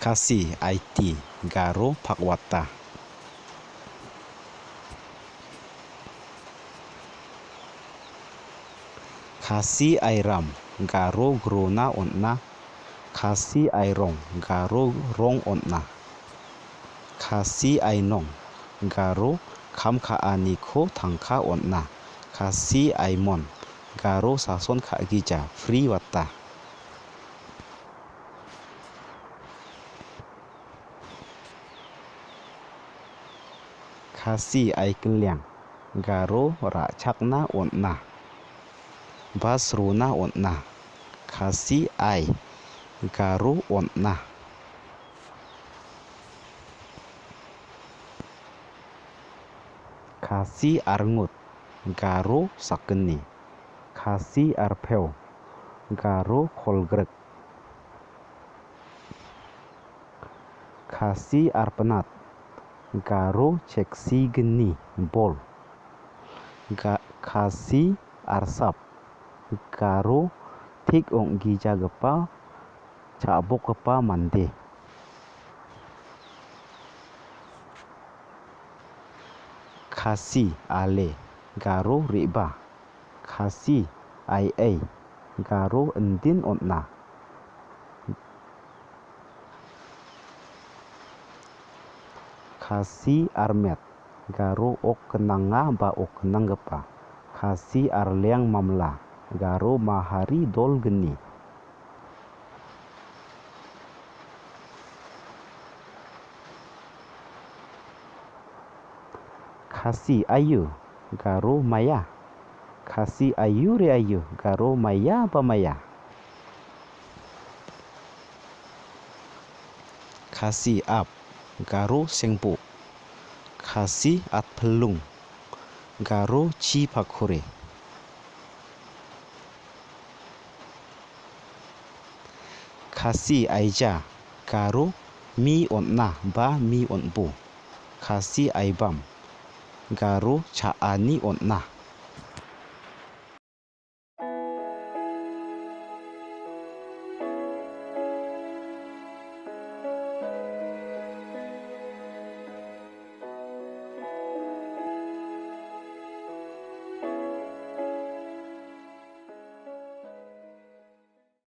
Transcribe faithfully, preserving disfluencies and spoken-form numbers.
Khasi aiti, Garo pakwata. Khasi airam, Garo grona on·a. Khasi airong, Garo rong on·a. Khasi ainong, Garo kam ka·aniko tangka on·a. Khasi aimon, Garo sason ka·gija, free wata. Khasi aikiliang, Garo ra·chakna on·a. Bas rona on·a. Khasi ai, Garo on·a. Khasi arngut, Garo sakgni. Khasi arpeo, Garo kolgrik. Khasi arpinat, Garo cheksigni bol. Ga-, Khasi arsap, Garo tik ong·gijagipa, cha·bokgipa mande. Khasi ale, Garo re·baa. Khasi ai·ai, Garo indin on·a. Khasi armet, Garo ok gnanga ba ok gnanggipa. Khasi arleng mamla, Garo mahari dol gni. Khasi ayu, Garo maya. Khasi ayu re ayu, Garo maya ba maya. Khasi ap, Garo sengpo. Khasi atpilung, Garo chi pakore. Khasi aija, Garo mi on·a ba mi on·bo. Khasi aibam, Garo cha·ani on·a.